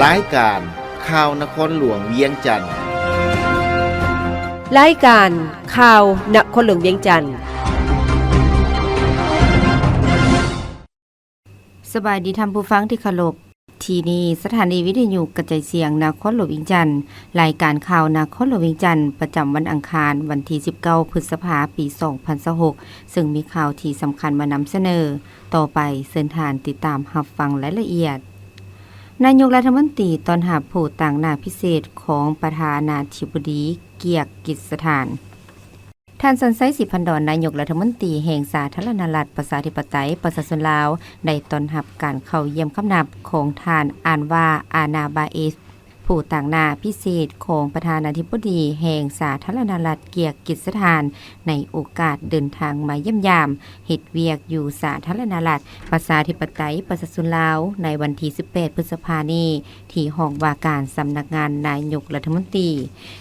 ລາຍການຂ່າວນະຄອນຫຼວງວຽງຈັນ. ລາຍການຂ່າວນະຄອນຫຼວງວຽງຈັນ. ສະບາຍດີທ່ານຜູ້ຟັງທີ່ເຄົາລົບ. ທີ່ນີ້ສະຖານີວິທະຍຸກະຈາຍສຽງນະຄອນຫຼວງວຽງຈັນ. ລາຍການຂ່າວນະຄອນຫຼວງວຽງຈັນ ປະຈຳວັນອັງຄານ ວັນທີສິບເກົ້າ ພຶດສະພາ ປີສອງພັນຊາວຫົກ ເຊິ່ງມີຂ່າວທີ່ສຳຄັນມານຳສະເໜີ. ຕໍ່ໄປເຊີນທ່ານຕິດຕາມຮັບຟັງລາຍລະອຽດ. ນາຍົກລັດຖະມົນຕີຕ້ອນຮັບຜູ້ຕາງໜ້າພິເສດຂອງປະທານາທິບໍດີເກີຍກິສຖານ. ທ່ານ ສອນໄຊ ສີພັນດອນ ນາຍົກລັດຖະມົນຕີແຫ່ງສາທາລະນະລັດປະຊາທິປະໄຕປະຊາຊົນລາວ ໄດ້ຕ້ອນຮັບການເຂົ້າຢ້ຽມຄຳນັບຂອງທ່ານ ອານວາ ອານາບາເອສ ຜູ້ຕາງໜ້າພິເສດຂອງປະທານາທິບໍດີແຫ່ງສາທາລະນະລັດເກີຍກິສຖານ ໃນໂອກາດເດີນທາງມາຢ້ຽມຢາມ ເຮັດວຽກຢູ່ສາທາລະນະລັດປະຊາທິປະໄຕປະຊາຊົນລາວ ໃນວັນທີສິບແປດ ພຶດສະພານີ້ ທີ່ຫ້ອງວ່າການສຳນັກງານນາຍົກລັດຖະມົນຕີ.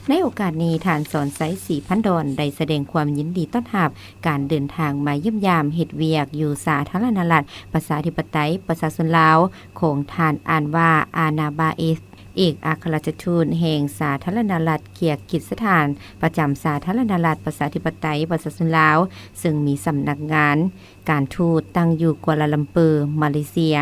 ໃນໂອກາດນີ້ ທ່ານ ສອນໄຊ ສີພັນດອນ ໄດ້ສະແດງຄວາມຍິນດີຕ້ອນຮັບການເດີນທາງມາຢ້ຽມຢາມເຮັດວຽກຢູ່ສາທາລະນະລັດປະຊາທິປະໄຕປະຊາຊົນລາວ ຂອງທ່ານ ອານວາ ອານາບາເອສ ເອກອັກຄະລັດຖະທູດແຫ່ງສາທາລະນະລັດເກີຍກິສຖານ ປະຈຳສາທາລະນະລັດປະຊາທິປະໄຕປະຊາຊົນລາວ ເຊິ່ງມີສຳນັກງານ ການທູດຕັ້ງຢູ່ກົວລາລັມເປີ ມາເລເຊຍ.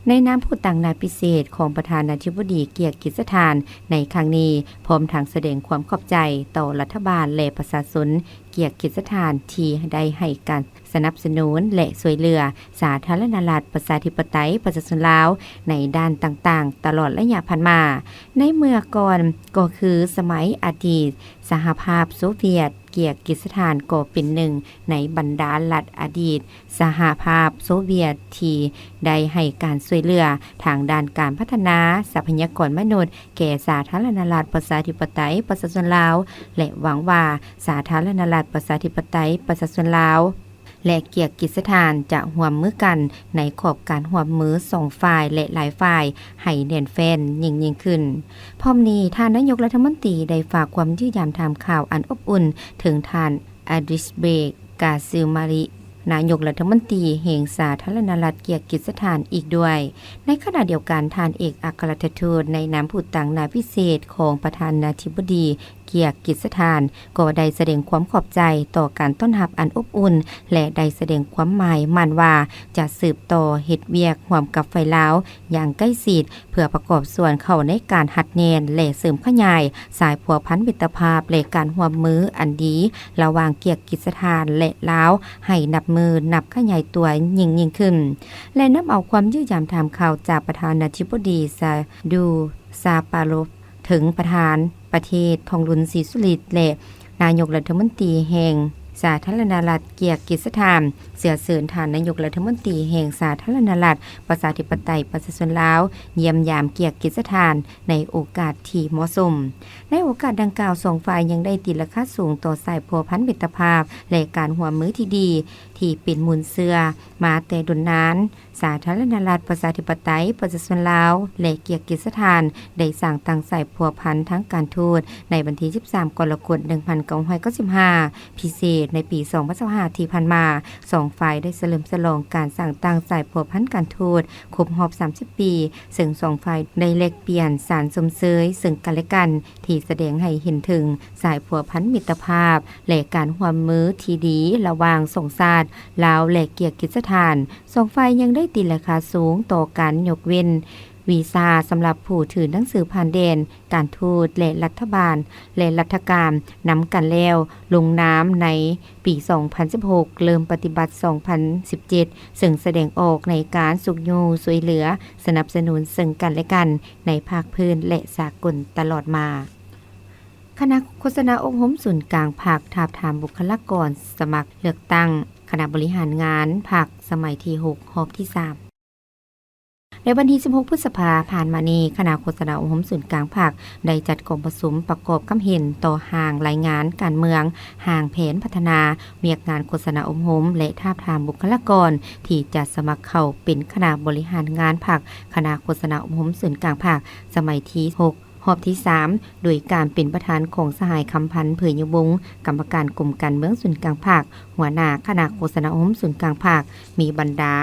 ໃນນາມຜູ້ຕາງໜ້າພິເສດຂອງປະທານາທິບໍດີເກີຍກິສຖານໃນຄັ້ງນີ້, ພ້ອມທັງສະແດງຄວາມຂອບໃຈຕໍ່ລັດຖະບານ ແລະ ປະຊາຊົນເກີຍກິສຖານທີ່ໄດ້ໃຫ້ການສະໜັບສະໜູນ ແລະ ຊ່ວຍເຫຼືອສາທາລະນະລັດປະຊາທິປະໄຕປະຊາຊົນລາວໃນດ້ານຕ່າງໆ ຕະຫຼອດໄລຍະຜ່ານມາ. ໃນເມື່ອກ່ອນກໍຄືສະໄໝອະດີດ ສະຫະພາບໂຊວຽດ ເກີຍກິສຖານກໍເປັນໜຶ່ງໃນບັນດາລັດອະດີດສະຫະພາບໂຊວຽດທີ່ໄດ້ໃຫ້ການຊ່ວຍເຫຼືອທາງດ້ານການພັດທະນາຊັບພະຍາກອນມະນຸດແກ່ສາທາລະນະລັດປະຊາທິປະໄຕປະຊາຊົນລາວ ແລະ ຫວັງວ່າສາທາລະນະລັດປະຊາທິປະໄຕປະຊາຊົນລາວ ແລະ ເກີຍກິສຖານຈະຮ່ວມມືກັນໃນຂອບການຮ່ວມມືສອງຝ່າຍ ແລະ ຫຼາຍຝ່າຍໃຫ້ແໜ້ນແຟ້ນຍິ່ງໆຂຶ້ນ. ພ້ອມນີ້, ທ່ານນາຍົກລັດຖະມົນຕີໄດ້ຝາກຄວາມຢ້ຽມຢາມຖາມຂ່າວອັນອົບອຸ່ນເຖິງທ່ານ ອາດິສເບກ ກາຊືມາລິ ນາຍົກລັດຖະມົນຕີແຫ່ງສາທາລະນະລັດເກີຍກິສຖານອີກດ້ວຍ. ໃນຂະນະດຽວກັນ, ທ່ານເອກອັກຄະລັດຖະທູດໃນນາມຜູ້ຕາງໜ້າພິເສດຂອງປະທານາທິບໍດີ ເກີຍກິສຖານ ກໍໄດ້ສະແດງຄວາມຂອບໃຈຕໍ່ການຕ້ອນຮັບອັນອົບອຸ່ນ ແລະ ໄດ້ສະແດງຄວາມໝາຍໝັ້ນວ່າຈະສືບຕໍ່ເຮັດວຽກຮ່ວມກັບຝ່າຍລາວຢ່າງໃກ້ຊິດ ເພື່ອປະກອບສ່ວນເຂົ້າໃນການຮັດແໜ້ນ ແລະ ເສີມຂະຫຍາຍສາຍພົວພັນມິດຕະພາບ ແລະ ການຮ່ວມມືອັນດີລະຫວ່າງເກີຍກິສຖານ ແລະ ລາວ ໃຫ້ນັບມື້ນັບຂະຫຍາຍຕົວຍິ່ງໆຂຶ້ນ ແລະ ນຳເອົາຄວາມຢ້ຽມຢາມຖາມຂ່າວຈາກປະທານາທິບໍດີ ຊາດູ ຊາປາໂລ ເຖິງປະທານປະເທດ ທອງລຸນ ສີສຸລິດ ແລະ ນາຍົກລັດຖະມົນຕີແຫ່ງສາທາລະນະລັດເກີຍກິສຖານ. ເຊື້ອເຊີນທ່ານນາຍົກລັດຖະມົນຕີແຫ່ງສາທາລະນະລັດປະຊາທິປະໄຕປະຊາຊົນລາວ ຢ້ຽມຢາມເກີຍກິສຖານໃນໂອກາດທີ່ເໝາະສົມ. ໃນໂອກາດດັ່ງກ່າວ, ສອງຝ່າຍຍັງໄດ້ຕີລາຄາສູງຕໍ່ສາຍພົວພັນມິດຕະພາບ ແລະ ການຮ່ວມມືທີ່ດີ ທີ່ເປັນມູນເຊື້ອມາແຕ່ດົນນານ. ສາທາລະນະລັດປະຊາທິປະໄຕປະຊາຊົນລາວ ແລະ ເກີຍກິສຖານ ໄດ້ສ້າງຕັ້ງສາຍພົວພັນທາງການທູດໃນວັນທີສິບສາມ ກໍລະກົດ ໜຶ່ງພັນເກົ້າຮ້ອຍເກົ້າສິບຫ້າ ພິເສດໃນປີສອງພັນຊາວຫ້າ ທີ່ຜ່ານມາ. ສອງຝ່າຍໄດ້ສະເຫຼີມສະຫຼອງການສ້າງຕັ້ງສາຍພົວພັນການທູດຄົບຮອບສາມສິບປີ, ເຊິ່ງສອງຝ່າຍໄດ້ແລກປ່ຽນສານຊົມເຊີຍເຊິ່ງກັນແລະກັນ ທີ່ສະແດງໃຫ້ເຫັນເຖິງສາຍພົວພັນມິດຕະພາບ ແລະ ການຮ່ວມມືທີ່ດີລະຫວ່າງສອງຊາດ ລາວ ແລະ ເກີຍກິສຖານ. ສອງຝ່າຍຍັງໄດ້ຕີລາຄາສູງຕໍ່ການຍົກເວັ້ນວີຊາສຳລັບຜູ້ຖືໜັງສືຜ່ານແດນ, ການທູດ ແລະ ລັດຖະບານ ແລະ ລັດຖະການນຳກັນແລ້ວ ລົງນາມໃນປີສອງພັນສິບຫົກ, ເລີ່ມປະຕິບັດສອງພັນສິບເຈັດ ເຊິ່ງສະແດງອອກໃນການຊຸກຍູ້ຊ່ວຍເຫຼືອສະໜັບສະໜູນເຊິ່ງກັນແລະກັນໃນພາກພື້ນ ແລະ ສາກົນຕະຫຼອດມາ. ຄະນະໂຄສະນາອົບຮົມສູນກາງພັກ ທາບທາມບຸກຄະລາກອນສະໝັກເລືອກຕັ້ງຄະນະບໍລິຫານງານພັກສະໄໝທີຫົກ ຮອບທີສາມ. ໃນວັນທີສິບຫົກ ພຶດສະພາຜ່ານມານີ້, ຄະນະໂຄສະນາອົບຮົມສູນກາງພັກ ໄດ້ຈັດກອງປະຊຸມປະກອບຄຳເຫັນຕໍ່ຮ່າງລາຍງານການເມືອງ, ຮ່າງແຜນພັດທະນາ, ວຽກງານໂຄສະນາອົບຮົມ ແລະ ທາບທາມບຸກຄະລາກອນ ທີ່ຈະສະໝັກເຂົ້າເປັນຄະນະບໍລິຫານງານພັກ, ຄະນະໂຄສະນາອົບຮົມສູນກາງພັກ ສະໄໝທີຫົກ ຮອບທີສາມ ໂດຍການເປັນປະທານຂອງສະຫາຍ ຄຳພັນ ເຜີຍຍະວົງ ກຳມະການກົມການເມືອງສູນກາງພັກ, ຫົວໜ້າຄະນະໂຄສະນາອົບຮົມສູນກາງພັກ, ມີບັນດາ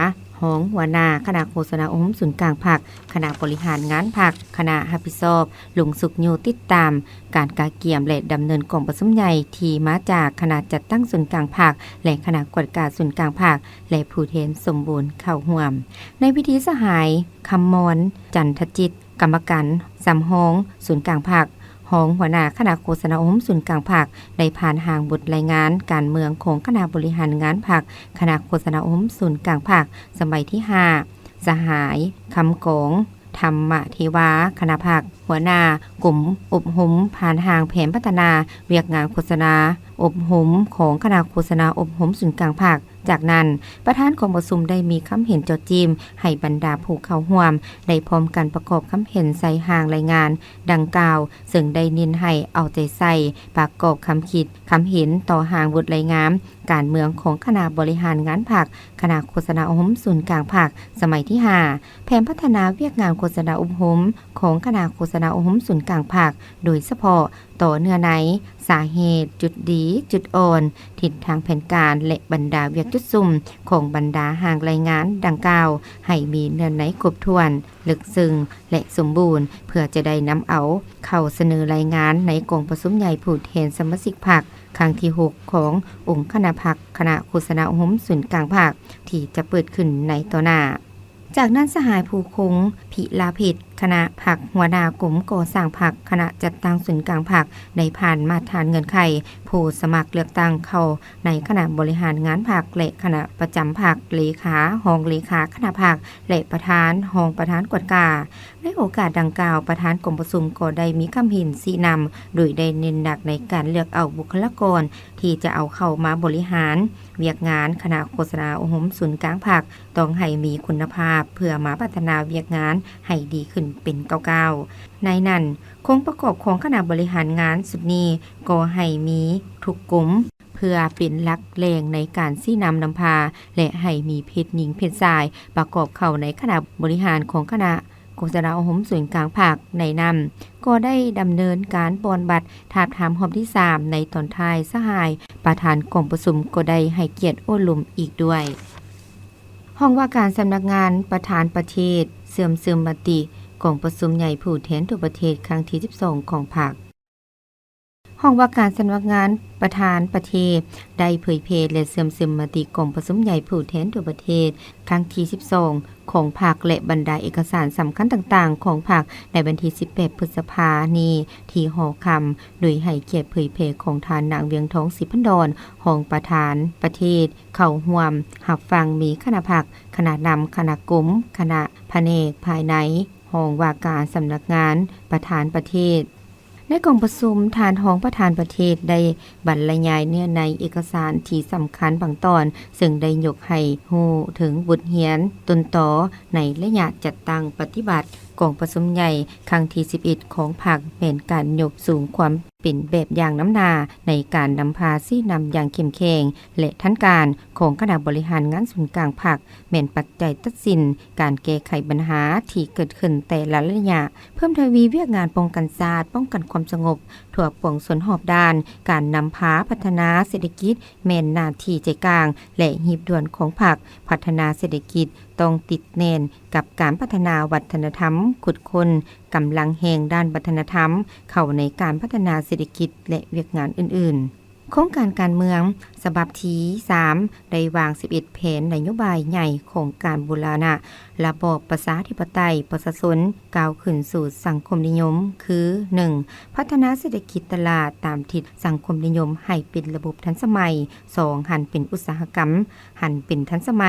ຮອງຫົວໜ້າຄະນະໂຄສະນາອົບຮົມສູນກາງພັກ, ຄະນະບໍລິຫານງານພັກ, ຄະນະຮັບຜິດຊອບ ລົງຊຸກຍູ້ຕິດຕາມການກະກຽມ ແລະ ດຳເນີນກອງປະຊຸມໃຫຍ່ທີ່ມາຈາກຄະນະຈັດຕັ້ງສູນກາງພັກ ແລະ ຄະນະກວດກາສູນກາງພັກ ແລະ ຜູ້ແທນສົມບູນເຂົ້າຮ່ວມ. ໃນພິທີ ສະຫາຍ ຄຳມອນ ຈັນທະຈິດ ກຳມະການສຳຮອງສູນກາງພັກ, ຮອງຫົວໜ້າຄະນະໂຄສະນາອົບຮົມສູນກາງພັກ ໄດ້ຜ່ານຮ່າງບົດລາຍງານການເມືອງຂອງຄະນະບໍລິຫານງານພັກ, ຄະນະໂຄສະນາອົບຮົມສູນກາງພັກສະໄໝທີຫ້າ, ສະຫາຍ ຄຳກອງ ທຳມະເທວາ ຄະນະພັກ, ຫົວໜ້າກົມອົບຮົມ ຜ່ານຮ່າງແຜນພັດທະນາວຽກງານໂຄສະນາອົບຮົມຂອງຄະນະໂຄສະນາອົບຮົມສູນກາງພັກ. ຈາກນັ້ນ, ປະທານກອງປະຊຸມໄດ້ມີຄຳເຫັນເຈາະຈີ້ມໃຫ້ບັນດາຜູ້ເຂົ້າຮ່ວມໄດ້ພ້ອມກັນປະກອບຄຳເຫັນໃສ່ຮ່າງລາຍງານດັ່ງກ່າວ, ເຊິ່ງໄດ້ເນັ້ນໃຫ້ເອົາໃຈໃສ່ປະກອບຄຳຄິດຄຳເຫັນຕໍ່ຮ່າງບົດລາຍງານການເມືອງຂອງຄະນະບໍລິຫານງານພັກ, ຄະນະໂຄສະນາອົບຮົມສູນກາງພັກສະໄໝທີຫ້າ, ແຜນພັດທະນາວຽກງານໂຄສະນາອົບຮົມຂອງຄະນະໂຄສະນາອົບຮົມສູນກາງພັກ, ໂດຍສະເພາະ ຕໍ່ເນື້ອໃນ, ສາເຫດ, ຈຸດດີ, ຈຸດອ່ອນ, ທິດທາງແຜນການ ແລະ ບັນດາວຽກຈຸດສຸມຂອງບັນດາຮ່າງລາຍງານດັ່ງກ່າວ ໃຫ້ມີເນື້ອໃນຄົບຖ້ວນ, ເລິກເຊິ່ງ ແລະ ສົມບູນ ເພື່ອຈະໄດ້ນຳເອົາເຂົ້າສະເໜີລາຍງານໃນກອງປະຊຸມໃຫຍ່ຜູ້ແທນສະມາຊິກພັກຄັ້ງທີຫົກ ຂອງອົງຄະນະພັກຄະນະໂຄສະນາອົບຮົມສູນກາງພັກ ທີ່ຈະເປີດຂຶ້ນໃນຕໍ່ໜ້າ. ຈາກນັ້ນ ສະຫາຍ ພູຄົງ ພິລາເພັດ ຄະນະພັກ, ຫົວໜ້າກົມກໍ່ສ້າງພັກ, ຄະນະຈັດຕັ້ງສູນກາງພັກ ໄດ້ຜ່ານມາດຖານເງື່ອນໄຂຜູ້ສະໝັກເລືອກຕັ້ງເຂົ້າໃນຄະນະບໍລິຫານງານພັກ ແລະ ຄະນະປະຈຳພັກ, ເລຂາ, ຮອງເລຂາຄະນະພັກ ແລະ ປະທານ, ຮອງປະທານກວດກາ. ໃນໂອກາດດັ່ງກ່າວ, ປະທານກອງປະຊຸມກໍໄດ້ມີຄຳເຫັນຊີ້ນຳ ໂດຍໄດ້ເນັ້ນໜັກໃນການເລືອກເອົາບຸກຄະລາກອນທີ່ຈະເອົາເຂົ້າມາບໍລິຫານວຽກງານຄະນະໂຄສະນາອົບຮົມສູນກາງພັກ ຕ້ອງໃຫ້ມີຄຸນນະພາບ ເພື່ອມາພັດທະນາວຽກງານໃຫ້ດີຂຶ້ນເປັນກ້າວໆ. ໃນນັ້ນ, ໂຄງປະກອບຂອງຄະນະບໍລິຫານງານຊຸດນີ້ກໍໃຫ້ມີທຸກກົມ ເພື່ອເປັນຫຼັກແຫຼ່ງໃນການຊີ້ນຳນຳພາ ແລະ ໃຫ້ມີເພດຍິງເພດຊາຍປະກອບເຂົ້າໃນຄະນະບໍລິຫານຂອງຄະນະໂຄສະນາອົບຮົມສູນກາງພັກ. ໃນນັ້ນກໍໄດ້ດຳເນີນການປ່ອນບັດທາບທາມຮອບທີສາມ. ໃນຕອນທ້າຍ, ສະຫາຍປະທານກອງປະຊຸມກໍໄດ້ໃຫ້ກຽດໂອ້ລົມອີກດ້ວຍ. ຫ້ອງວ່າການສຳນັກງານປະທານປະເທດເຊື່ອມຊຶມມະຕິກອງປະຊຸມໃຫຍ່ຜູ້ແທນທົ່ວປະເທດຄັ້ງທີສິບສອງຂອງພັກ. ຫ້ອງວ່າການສຳນັກງານປະທານປະເທດ ໄດ້ເຜີຍແຜ່ ແລະ ເຊື່ອມຊຶມມະຕິກອງປະຊຸມໃຫຍ່ຜູ້ແທນທົ່ວປະເທດຄັ້ງທີສິບສອງຂອງພັກ ແລະ ບັນດາເອກະສານສຳຄັນຕ່າງໆຂອງພັກ ໃນວັນທີສິບແປດ ພຶດສະພານີ້ທີ່ຫໍຄຳ ໂດຍໃຫ້ກຽດເຜີຍແຜ່ຂອງທ່ານນາງ ວຽງທອງ ສີພັນດອນ ຮອງປະທານປະເທດ ເຂົ້າຮ່ວມຮັບຟັງມີຄະນະພັກ, ຄະນະນຳ, ຄະນະກົມ, ຄະນະພະແນກພາຍໃນ, ຫ້ອງວ່າການສຳນັກງານປະທານປະເທດ. ໃນກອງປະຊຸມ, ທ່ານຮອງປະທານປະເທດໄດ້ບັນລະຍາຍເນື້ອໃນເອກະສານທີ່ສຳຄັນບາງຕອນ, ເຊິ່ງໄດ້ຍົກໃຫ້ຮູ້ເຖິງບົດຮຽນຕົ້ນຕໍໃນໄລຍະຈັດຕັ້ງປະຕິບັດກອງປະຊຸມໃຫຍ່ຄັ້ງທີສິບເອັດຂອງພັກ ແມ່ນການຍົກສູງຄວາມເປັນແບບຢ່າງນຳໜ້າໃນການນຳພາຊີ້ນຳຢ່າງເຂັ້ມແຂງ ແລະ ທັນການຂອງຄະນະບໍລິຫານງານສູນກາງພັກ ແມ່ນປັດໄຈຕັດສິນການແກ້ໄຂບັນຫາທີ່ເກີດຂຶ້ນແຕ່ລະໄລຍະ, ເພີ່ມທະວີວຽກງານປ້ອງກັນຊາດ, ປ້ອງກັນຄວາມສະຫງົບທົ່ວປວງຊົນຮອບດ້ານ, ການນຳພາພັດທະນາເສດຖະກິດແມ່ນໜ້າທີ່ໃຈກາງ ແລະ ຮີບດ່ວນຂອງພັກ. ພັດທະນາເສດຖະກິດຕ້ອງຕິດແໜ້ນກັບການພັດທະນາວັດທະນະທຳ, ຂຸດຄົ້ນກຳລັງແຮງດ້ານວັດທະນະທຳເຂົ້າໃນການພັດທະນາເສດຖະກິດ ແລະ ວຽກງານອື່ນໆ. ໂຄງການການເມືອງສະບັບທີສາມ ໄດ້ວາງສິບເອັດແຜນນະໂຍບາຍໃຫຍ່ຂອງການບູລະນະລະບອບປະຊາທິປະໄຕປະຊາຊົນ ກ້າວຂຶ້ນສູ່ສັງຄົມນິຍົມ ຄື ໜຶ່ງ ພັດທະນາເສດຖະກິດຕະຫຼາດຕາມທິດສັງຄົມນິຍົມໃຫ້ເປັນລະບົບທັນສະໄໝ, ສອງ ຫັນເປັນອຸດສາຫະກຳ, ຫັນເປັນທັນສະໄໝ,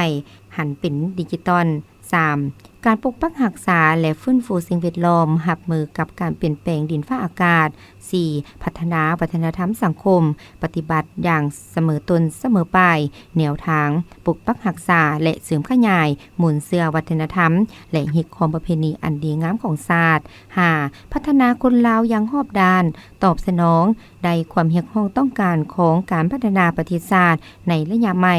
ຫັນເປັນດິຈິຕອນ. ສາມ ການປົກປັກຮັກສາ ແລະ ຟື້ນຟູສິ່ງແວດລ້ອມ, ຮັບມືກັບການປ່ຽນແປງດິນຟ້າອາກາດ. ສີ່ ພັດທະນາວັດທະນະທຳສັງຄົມ, ປະຕິບັດຢ່າງສະເໝີຕົ້ນສະເໝີປາຍ, ແນວທາງປົກປັກຮັກສາ ແລະ ເສີມຂະຫຍາຍມູນເຊື້ອວັດທະນະທຳ ແລະ ຮີດຄອງປະເພນີອັນດີງາມຂອງຊາດ. ຫ້າ ພັດທະນາຄົນລາວຢ່າງຮອບດ້ານ, ຕອບສະໜອງໄດ້ຄວາມຮຽກຮ້ອງຕ້ອງການຂອງການພັດທະນາປະເທດຊາດໃນໄລຍະໃໝ່.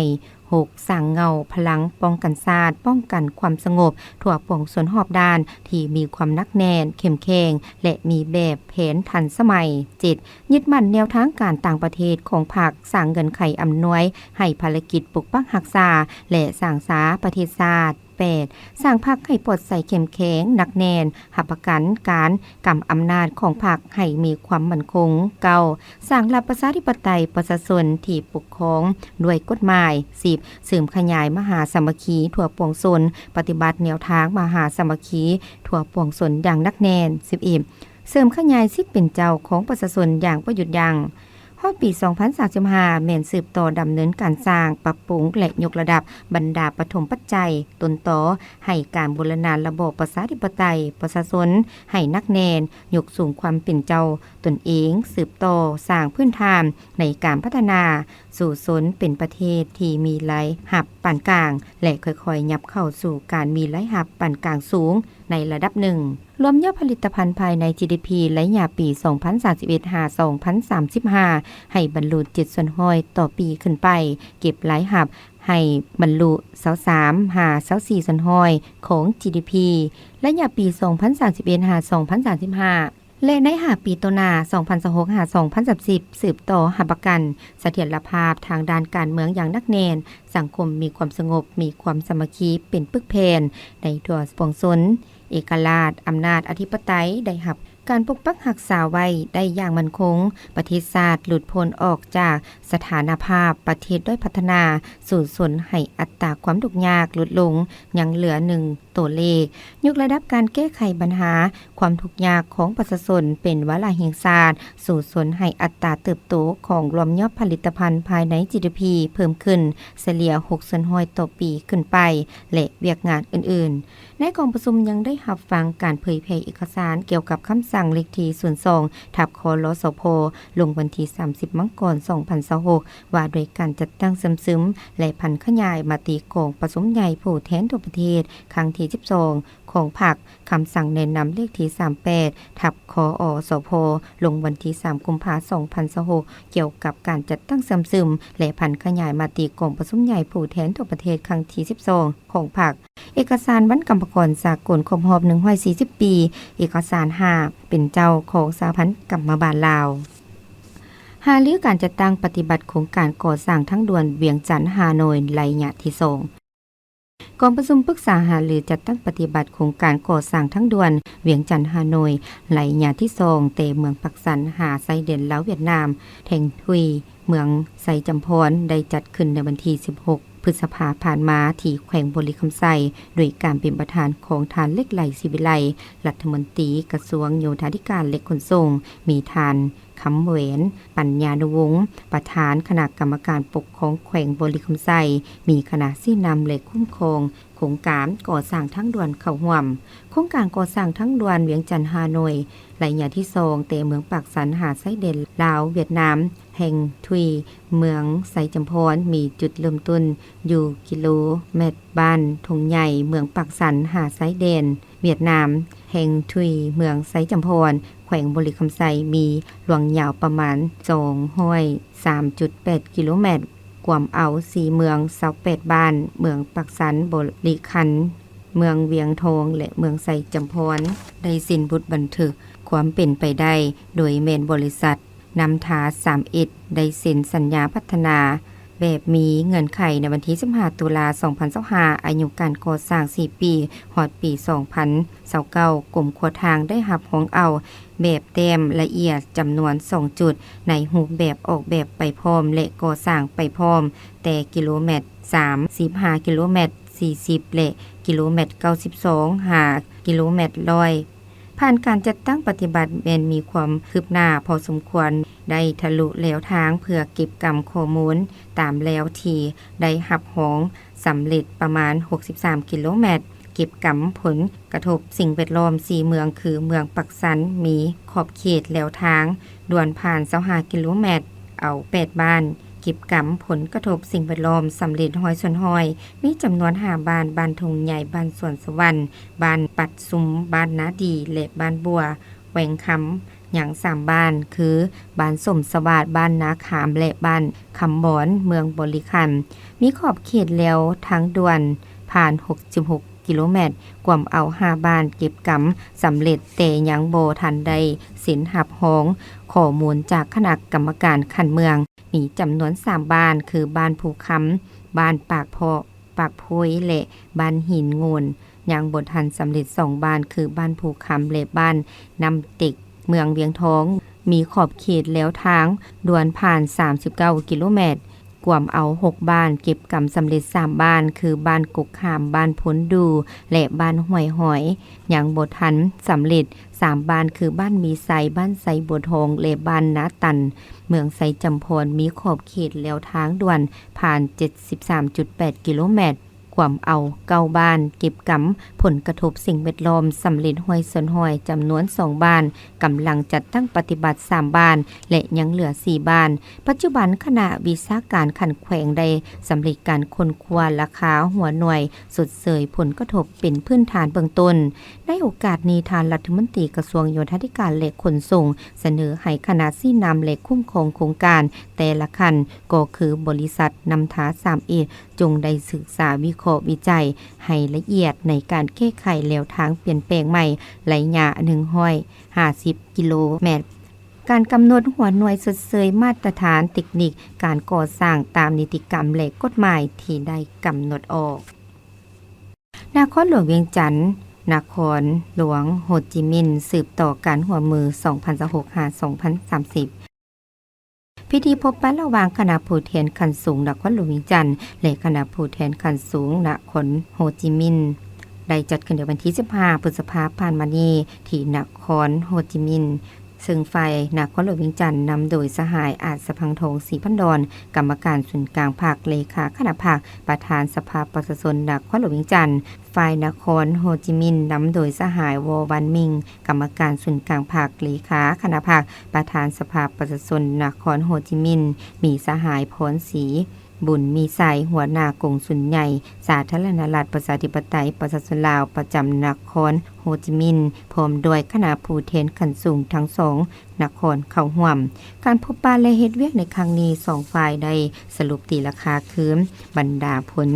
ຫົກ ສ້າງເງົາພະລັງປ້ອງກັນຊາດ, ປ້ອງກັນຄວາມສະຫງົບທົ່ວປວງຊົນຮອບດ້ານ ທີ່ມີຄວາມໜັກແໜ້ນ, ເຂັ້ມແຂງ ແລະ ມີແບບແຜນທັນສະໄໝ. ເຈັດ ຍຶດໝັ້ນແນວທາງການຕ່າງປະເທດຂອງພັກ, ສ້າງເງື່ອນໄຂອຳນວຍໃຫ້ພາລະກິດປົກປັກຮັກສາ ແລະ ສ້າງສາປະເທດຊາດ. ແປດ ສ້າງພັກໃຫ້ປອດໃສເຂັ້ມແຂງ, ໜັກແໜ້ນ, ຮັບປະກັນການກຳອຳນາດຂອງພັກໃຫ້ມີຄວາມໝັ້ນຄົງ. ເກົ້າ ສ້າງລັດປະຊາທິປະໄຕປະຊາຊົນທີ່ປົກຄອງດ້ວຍກົດໝາຍ. ສິບ ເສີມຂະຫຍາຍມະຫາສາມັກຄີທົ່ວປວງຊົນ, ປະຕິບັດແນວທາງມະຫາສາມັກຄີທົ່ວປວງຊົນຢ່າງໜັກແໜ້ນ. ສິບເອັດ ເສີມຂະຫຍາຍສິດເປັນເຈົ້າຂອງປະຊາຊົນຢ່າງບໍ່ຢຸດຢັ້ງ. ຮອດປີສອງພັນສາມສິບຫ້າ ແມ່ນສືບຕໍ່ດຳເນີນການສ້າງ, ປັບປຸງ ແລະ ຍົກລະດັບບັນດາປະຖົມປັດໄຈ, ຕົ້ນຕໍໃຫ້ການບູລະນະລະບອບປະຊາທິປະໄຕປະຊາຊົນໃຫ້ໜັກແໜ້ນ, ຍົກສູງຄວາມເປັນເຈົ້າຕົນເອງ, ສືບຕໍ່ສ້າງພື້ນຖານໃນການພັດທະນາສູ່ຊົນເປັນປະເທດທີ່ມີລາຍຮັບປານກາງ ແລະ ຄ່ອຍໆຫຍັບເຂົ້າສູ່ການມີລາຍຮັບປານກາງສູງໃນລະດັບໜຶ່ງ. ລວມຍອດຜະລິດຕະພັນພາຍໃນ ຈີດີພີ ໄລຍະປີສອງພັນສາມສິບເອັດ ຫາ ສອງພັນສາມສິບຫ້າ ໃຫ້ບັນລຸເຈັດສ່ວນຮ້ອຍຕໍ່ປີຂຶ້ນໄປ, ເກັບລາຍຮັບໃຫ້ບັນລຸຊາວສາມ ຫາ ຊາວສີ່ສ່ວນຮ້ອຍຂອງ ຈີດີພີ ໄລຍະປີສອງພັນສາມສິບເອັດ ຫາ ສອງພັນສາມສິບຫ້າ ແລະ ໃນຫ້າປີຕໍ່ໜ້າ ສອງພັນຊາວຫົກ ຫາ ສອງພັນສາມສິບ ສືບຕໍ່ຮັບປະກັນສະຖຽນລະພາບທາງດ້ານການເມືອງຢ່າງໜັກແໜ້ນ, ສັງຄົມມີຄວາມສະຫງົບ, ມີຄວາມສາມັກຄີເປັນປຶກແຜ່ນໃນທົ່ວປວງຊົນ, ເອກະລາດ, ອຳນາດອະທິປະໄຕໄດ້ຮັບການປົກປັກຮັກສາໄວ້ໄດ້ຢ່າງໝັ້ນຄົງ, ປະເທດຊາດຫຼຸດພົ້ນອອກຈາກສະຖານະພາບປະເທດດ້ອຍພັດທະນາ, ສູ້ຊົນໃຫ້ອັດຕາຄວາມທຸກຍາກຫຼຸດລົງ, ຍັງເຫຼືອໜຶ່ງ ຕົວເລກ, ຍົກລະດັບການແກ້ໄຂບັນຫາຄວາມທຸກຍາກຂອງປະຊາຊົນເປັນວາລະແຫ່ງຊາດ, ສູ້ຊົນໃຫ້ອັດຕາເຕີບໂຕຂອງລວມຍອດຜະລິດຕະພັນພາຍໃນ ຈີດີພີ ເພີ່ມຂຶ້ນສະເລ່ຍຫົກສ່ວນຮ້ອຍຕໍ່ປີຂຶ້ນໄປ ແລະ ວຽກງານອື່ນໆ. ໃນກອງປະຊຸມຍັງໄດ້ຮັບຟັງການເຜີຍແຜ່ເອກະສານກ່ຽວກັບຄຳສັ່ງເລກທີສູນສອງ ທັບ ຄລສພ ລົງວັນທີສາມສິບ ມັງກອນ ສອງພັນຊາວຫົກ ວ່າດ້ວຍການຈັດຕັ້ງເຊື່ອມຊຶມ ແລະ ຜັນຂະຫຍາຍມະຕິກອງປະຊຸມໃຫຍ່ຜູ້ແທນທົ່ວປະເທດ ຄັ້ງທີສິບສອງ ຂອງພັກ, ຄຳສັ່ງແນະນຳເລກທີສາມແປດ ທັບ ຄອສພ ລົງວັນທີສາມ ກຸມພາ ສອງພັນຊາວຫົກ ກ່ຽວກັບການຈັດຕັ້ງເຊື່ອມຊຶມ ແລະ ຜັນຂະຫຍາຍມະຕິກອງປະຊຸມໃຫຍ່ຜູ້ແທນທົ່ວປະເທດ ຄັ້ງທີສິບສອງ ຂອງພັກ, ເອກະສານວັນກຳມະກອນສາກົນຄົບຮອບໜຶ່ງຮ້ອຍສີ່ສິບປີ, ເອກະສານຫ້າ ເປັນເຈົ້າຂອງສະຫະພັນກຳມະບານລາວ. ຫາລືການຈັດຕັ້ງປະຕິບັດໂຄງການກໍ່ສ້າງທາງດ່ວນວຽງຈັນ-ຮ່າໂນ້ຍ ໄລຍະທີສອງ. ກອງປະຊຸມປຶກສາຫາລືຈັດຕັ້ງປະຕິບັດໂຄງການກໍ່ສ້າງທາງດ່ວນວຽງຈັນ-ຮ່າໂນ້ຍ ໄລຍະທີສອງ ແຕ່ເມືອງປາກຊັນຫາຊາຍແດນລາວ-ຫວຽດນາມ, ແທງທຸຍ, ເມືອງໄຊຈຳພອນ ໄດ້ຈັດຂຶ້ນໃນວັນທີສິບຫົກ ພຶດສະພາຜ່ານມາ ທີ່ແຂວງບໍລິຄຳໄຊ ໂດຍການເປັນປະທານຂອງທ່ານ ເລັກໄລ ສີວິໄລ ລັດຖະມົນຕີກະຊວງໂຍທາທິການ ແລະ ຂົນສົ່ງ, ມີທ່ານ ຄຳແຫວນ ປັນຍານຸວົງ ປະທານຄະນະກຳມະການປົກຄອງແຂວງບໍລິຄຳໄຊ, ມີຄະນະຊີ້ນຳ ແລະ ຄຸ້ມຄອງໂຄງການກໍ່ສ້າງທາງດ່ວນເຂົ້າຮ່ວມ. ໂຄງການກໍ່ສ້າງທາງດ່ວນວຽງຈັນ-ຮ່າໂນ້ຍ ໄລຍະທີສອງ ແຕ່ເມືອງປາກຊັນຫາຊາຍແດນລາວ-ຫວຽດນາມ, ແທງທຸຍ, ເມືອງໄຊຈຳພອນ ມີຈຸດເລີ່ມຕົ້ນຢູ່ກິໂລແມັດ ບ້ານທົ່ງໃຫຍ່, ເມືອງປາກຊັນຫາຊາຍແດນຫວຽດນາມ, ແທງທຸຍ, ເມືອງໄຊຈຳພອນ, ແຂວງບໍລິຄຳໄຊ ມີລວງຍາວປະມານສອງຮ້ອຍສາມຈຸດແປດກິໂລແມັດ, ກວມເອົາສີ່ເມືອງ ຊາວແປດບ້ານ, ເມືອງປາກຊັນ, ບໍລິຄັນ, ເມືອງວຽງທອງ ແລະ ເມືອງໄຊຈຳພອນ ໄດ້ເຊັນບົດບັນທຶກຄວາມເປັນໄປໄດ້ ໂດຍແມ່ນບໍລິສັດ ນ້ຳທາ ສາມເອັດ ໄດ້ເຊັນສັນຍາພັດທະນາແບບມີເງື່ອນໄຂໃນວັນທີສິບຫ້າ ຕຸລາ ສອງພັນຊາວຫ້າ, ອາຍຸການກໍ່ສ້າງສີ່ປີ ຮອດປີສອງພັນຊາວເກົ້າ. ກົມຂົວທາງໄດ້ຮັບຮອງເອົາແບບແຕ້ມລະອຽດຈຳນວນສອງຈຸດ ໃນຮູບແບບອອກແບບໄປພ້ອມ ແລະ ກໍ່ສ້າງໄປພ້ອມ ແຕ່ກິໂລແມັດສາມສິບ ຫາກິໂລແມັດສີ່ສິບ ແລະ ກິໂລແມັດເກົ້າສິບສອງ ຫາກິໂລແມັດຮ້ອຍ. ຜ່ານການຈັດຕັ້ງປະຕິບັດແມ່ນມີຄວາມຄືບໜ້າພໍສົມຄວນ, ໄດ້ທະລຸແລວທາງເພື່ອເກັບກຳຂໍ້ມູນຕາມແລວທີ່ໄດ້ຮັບຮອງສຳເລັດປະມານຫົກສິບສາມກິໂລແມັດ, ເກັບກຳຜົນກະທົບສິ່ງແວດລ້ອມສີ່ເມືອງ ຄື ເມືອງປາກຊັນ ມີຂອບເຂດແລວທາງດ່ວນຜ່ານຊາວຫ້າກິໂລແມັດ, ເອົາແປດບ້ານ ເກັບກຳຜົນກະທົບສິ່ງແວດລ້ອມສຳເລັດຮ້ອຍສ່ວນຮ້ອຍ, ມີຈຳນວນຫ້າບ້ານ, ບ້ານທົ່ງໃຫຍ່, ບ້ານສວນສະຫວັນ, ບ້ານປັດຊຸມ, ບ້ານນາດີ ແລະ ບ້ານບົວ, ແຫວງຄຳ, ຍັງສາມບ້ານ ຄື ບ້ານສົມສະຫວາດ, ບ້ານນາຂາມ ແລະ ບ້ານຄຳບອນ ເມືອງບໍລິຄັນ ມີຂອບເຂດແລວທາງດ່ວນຜ່ານຫົກສິບຫົກກິໂລແມັດ, ກວມເອົາຫ້າບ້ານເກັບກຳສຳເລັດ, ແຕ່ຍັງບໍ່ທັນໄດ້ເຊັນຮັບຮອງຂໍ້ມູນຈາກຄະນະກຳມະການຂັ້ນເມືອງ. ມີຈຳນວນສາມບ້ານ ຄື ບ້ານພູຄຳ, ບ້ານປາກເພາະ, ປາກໂພຍ ແລະ ບ້ານຫີນໂງ່ນ. ຍັງບໍ່ທັນສຳເລັດສອງບ້ານ ຄື ບ້ານພູຄຳ ແລະ ບ້ານນ້ຳເຕັກ ເມືອງວຽງທອງ, ມີຂອບເຂດແລວທາງດ່ວນຜ່ານສາມສິບເກົ້າກິໂລແມັດ, ກວມເອົາຫົກບ້ານ, ເກັບກຳສຳເລັດສາມບ້ານ ຄື ບ້ານກົກຂາມ, ບ້ານໂພນດູ່ ແລະ ບ້ານຫ້ວຍຫອຍ. ຍັງບໍ່ທັນສຳເລັດສາມບ້ານ ຄື ບ້ານມີໄຊ, ບ້ານໄຊບົວທອງ ແລະ ບ້ານນາຕັນ ເມືອງໄຊຈຳພອນ, ມີຂອບເຂດແລວທາງດ່ວນຜ່ານເຈັດສິບສາມຈຸດແປດກິໂລແມັດ, ກວມເອົາເກົ້າບ້ານ, ເກັບກຳຜົນກະທົບສິ່ງແວດລ້ອມສຳເລັດຮ້ອຍສ່ວນຮ້ອຍ ຈຳນວນສອງບ້ານ, ກຳລັງຈັດຕັ້ງປະຕິບັດສາມບ້ານ ແລະ ຍັງເຫຼືອສີ່ບ້ານ. ປັດຈຸບັນຄະນະວິຊາການຂັ້ນແຂວງໄດ້ສຳເລັດການຄົ້ນຄວ້າລາຄາຫົວໜ່ວຍຊົດເຊີຍຜົນກະທົບເປັນພື້ນຖານເບື້ອງຕົ້ນ. ໃນໂອກາດນີ້, ທ່ານລັດຖະມົນຕີກະຊວງໂຍທາທິການ ແລະ ຂົນສົ່ງ ສະເໜີໃຫ້ຄະນະຊີ້ນຳ ແລະ ຄຸ້ມຄອງໂຄງການແຕ່ລະຂັ້ນ ກໍຄືບໍລິສັດນ້ຳທາສາມເອດ ຈົ່ງໄດ້ສຶກສາວິເຄາະວິໄຈໃຫ້ລະອຽດໃນການແກ້ໄຂແລວທາງປ່ຽນແປງໃໝ່ໄລຍະໜຶ່ງຮ້ອຍຫ້າສິບກິໂລແມັດ, ການກຳນົດຫົວໜ່ວຍຊົດເຊີຍມາດຕະຖານເຕັກນິກການກໍ່ສ້າງຕາມນິຕິກຳ ແລະ ກົດໝາຍທີ່ໄດ້ກຳນົດອອກ. ນະຄອນຫຼວງວຽງຈັນ, ນະຄອນຫຼວງໂຮຈິມິນ ສືບຕໍ່ການຮ່ວມມືສອງພັນຊາວຫົກ ຫາ ສອງພັນສາມສິບ. ພິທີພົບປະລະຫວ່າງຄະນະຜູ້ແທນຂັ້ນສູງນະຄອນຫຼວງວຽງຈັນ ແລະ ຄະນະຜູ້ແທນຂັ້ນສູງນະຄອນໂຮຈິມິນ ໄດ້ຈັດຂຶ້ນໃນວັນທີສິບຫ້າ ພຶດສະພາຜ່ານມານີ້ ທີ່ນະຄອນໂຮຈິມິນ, ເຊິ່ງຝ່າຍນະຄອນຫຼວງວຽງຈັນນຳໂດຍສະຫາຍ ອາດສະພັງທອງ ສີພັນດອນ ກຳມະການສູນກາງພັກ, ເລຂາຄະນະພັກ, ປະທານສະພາປະຊາຊົນນະຄອນຫຼວງວຽງຈັນ, ຝ່າຍນະຄອນໂຮຈິມິນ ນຳໂດຍສະຫາຍ ວໍ ວັນມິງ ກຳມະການສູນກາງພັກ, ເລຂາຄະນະພັກ, ປະທານສະພາປະຊາຊົນນະຄອນໂຮຈິມິນ, ມີສະຫາຍ ພອນສີ ບຸນມີໄຊ ຫົວໜ້າກົງສຸນໃຫຍ່ສາທາລະນະລັດ ປະຊາທິປະໄຕ ປະຊາຊົນລາວ ປະຈຳນະຄອນໂຮຈິມິນ ພ້ອມດ້ວຍຄະນະຜູ້ແທນຂັ້ນສູງທັງສອງ ນະຄອນເຂົ້າຮ່ວມ. ການພົບປະ ແລະ ເຮັດວຽກໃນຄັ້ງນີ້, ສອງຝ່າຍໄດ້ສະຫຼຸບຕີລາຄາຄື ບັນດາຜົນ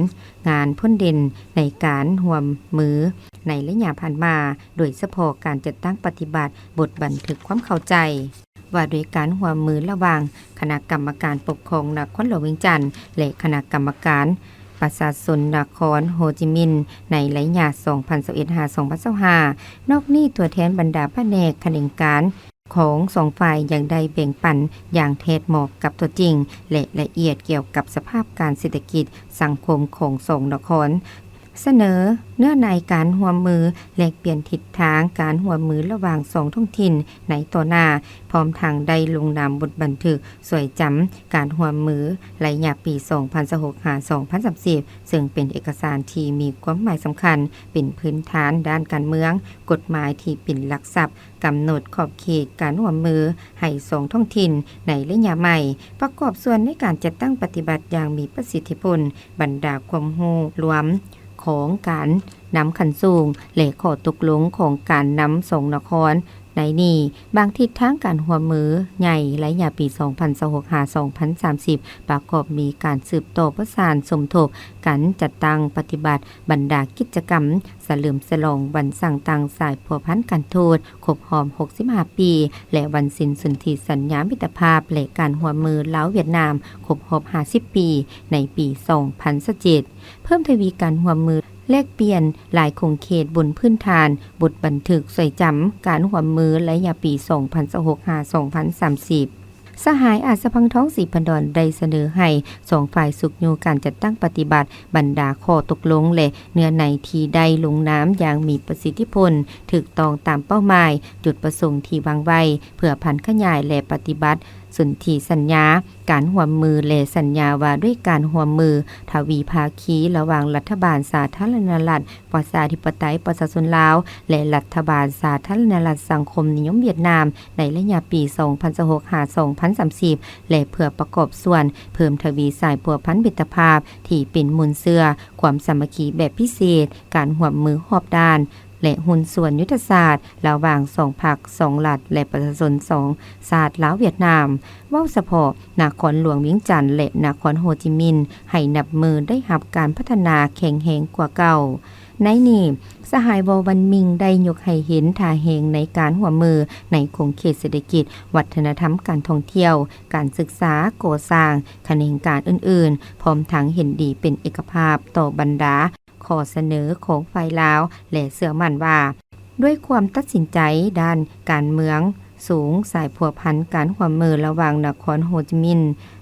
ງານພົ້ນເດັ່ນໃນການຮ່ວມມືໃນໄລຍະຜ່ານມາ, ໂດຍສະເພາະການຈັດຕັ້ງປະຕິບັດບົດບັນທຶກຄວາມເຂົ້າໃຈວ່າດ້ວຍການຮ່ວມມືລະຫວ່າງຄະນະກຳມະການປົກຄອງນະຄອນຫຼວງວຽງຈັນ ແລະ ຄະນະກຳມະການປະຊາຊົນນະຄອນໂຮຈິມິນ ໃນໄລຍະສອງພັນຊາວເອັດ ຫາ ສອງພັນຊາວຫ້າ. ນອກນີ້, ຕົວແທນບັນດາພະແນກຂະແໜງການ ຂອງສອງຝ່າຍຍັງໄດ້ແບ່ງປັນຢ່າງແທດເໝາະກັບຕົວຈິງ ແລະ ລະອຽດກ່ຽວກັບສະພາບການເສດຖະກິດສັງຄົມຂອງສອງນະຄອນ, ສະເໜີເນື້ອໃນການຮ່ວມມື, ແລກປ່ຽນທິດທາງການຮ່ວມມືລະຫວ່າງສອງທ້ອງຖິ່ນໃນຕໍ່ໜ້າ, ພ້ອມທັງໄດ້ລົງນາມບົດບັນທຶກຊ່ວຍຈຳການຮ່ວມມືໄລຍະປີສອງພັນຊາວຫົກ ຫາ ສອງພັນສາມສິບ ເຊິ່ງເປັນເອກະສານທີ່ມີຄວາມໝາຍສຳຄັນ, ເປັນພື້ນຖານດ້ານການເມືອງ, ກົດໝາຍທີ່ເປັນຫຼັກຊັບ ກຳນົດຂອບເຂດການຮ່ວມມືໃຫ້ສອງທ້ອງຖິ່ນໃນໄລຍະໃໝ່, ປະກອບສ່ວນໃນການຈັດຕັ້ງປະຕິບັດຢ່າງມີປະສິດທິຜົນ ບັນດາຄວາມຮູ້ລວມຂອງການນຳຂັ້ນສູງ ແລະ ຂໍ້ຕົກລົງຂອງການນຳສອງນະຄອນ. ໃນນີ້, ບາງທິດທາງການຮ່ວມມືໃຫຍ່ໄລຍະປີສອງພັນຊາວຫົກ ຫາ ສອງພັນສາມສິບ ປະກອບມີການສືບຕໍ່ປະສານສົມທົບກັນຈັດຕັ້ງປະຕິບັດບັນດາກິດຈະກຳ ສະເຫຼີມສະຫຼອງວັນສ້າງຕັ້ງສາຍພົວພັນການທູດຄົບຮອບຫົກສິບຫ້າປີ ແລະ ວັນເຊັນສົນທິສັນຍາມິດຕະພາບ ແລະ ການຮ່ວມມືລາວ-ຫວຽດນາມຄົບຮອບຫ້າສິບປີ ໃນປີສອງພັນຊາວເຈັດ, ເພີ່ມທະວີການຮ່ວມມືແລກປ່ຽນຫຼາຍຂົງເຂດບົນພື້ນຖານບົດບັນທຶກຊ່ວຍຈຳການຮ່ວມມືໄລຍະປີສອງພັນຊາວຫົກ ຫາ ສອງພັນສາມສິບ. ສະຫາຍ ອາດສະພັງທອງ ສີພັນດອນ ໄດ້ສະເໜີໃຫ້ສອງຝ່າຍຊຸກຍູ້ການຈັດຕັ້ງປະຕິບັດບັນດາຂໍ້ຕົກລົງ ແລະ ເນື້ອໃນທີ່ໄດ້ລົງນາມຢ່າງມີປະສິດທິຜົນ, ຖືກຕ້ອງຕາມເປົ້າໝາຍ, ຈຸດປະສົງທີ່ວາງໄວ້ ເພື່ອຜັນຂະຫຍາຍ ແລະ ປະຕິບັດສົນທິສັນຍາການຮ່ວມມື ແລະ ສັນຍາວ່າດ້ວຍການຮ່ວມມືທະວີພາຄີ ລະຫວ່າງລັດຖະບານສາທາລະນະລັດ ປະຊາທິປະໄຕປະຊາຊົນລາວ ແລະ ລັດຖະບານສາທາລະນະລັດສັງຄົມນິຍົມຫວຽດນາມ ໃນໄລຍະປີສອງພັນຊາວຫົກ ຫາ ສອງພັນສາມສິບ ແລະ ເພື່ອປະກອບສ່ວນເພີ່ມທະວີສາຍພົວພັນມິດຕະພາບທີ່ເປັນມູນເຊື້ອຄວາມສາມັກຄີແບບພິເສດ, ການຮ່ວມມືຮອບດ້ານ ແລະ ຫຸ້ນສ່ວນຍຸດທະສາດລະຫວ່າງສອງພັກ, ສອງລັດ ແລະ ປະຊາຊົນສອງຊາດ ລາວ-ຫວຽດນາມ. ເວົ້າສະເພາະນະຄອນຫຼວງວຽງຈັນ ແລະ ນະຄອນໂຮຈິມິນ ໃຫ້ນັບມື້ໄດ້ຮັບການພັດທະນາແຂງແຮງກວ່າເກົ່າ. ໃນນີ້, ສະຫາຍ ວໍວັນມິງ ໄດ້ຍົກໃຫ້ເຫັນທ່າແຮງໃນການຮ່ວມມືໃນຂົງເຂດເສດຖະກິດ, ວັດທະນະທຳ, ການທ່ອງທ່ຽວ, ການສຶກສາ, ກໍ່ສ້າງ, ຂະແໜງການອື່ນໆ, ພ້ອມທັງເຫັນດີເປັນເອກະພາບຕໍ່ບັນດາຂໍ້ສະເໜີຂອງຝ່າຍລາວ ແລະ ເຊື່ອໝັ້ນວ່າ ດ້ວຍຄວາມຕັດສິນໃຈດ້ານການເມືອງສູງ, ສາຍພົວພັນການຮ່ວມມືລະຫວ່າງນະຄອນໂຮຈິມິນ,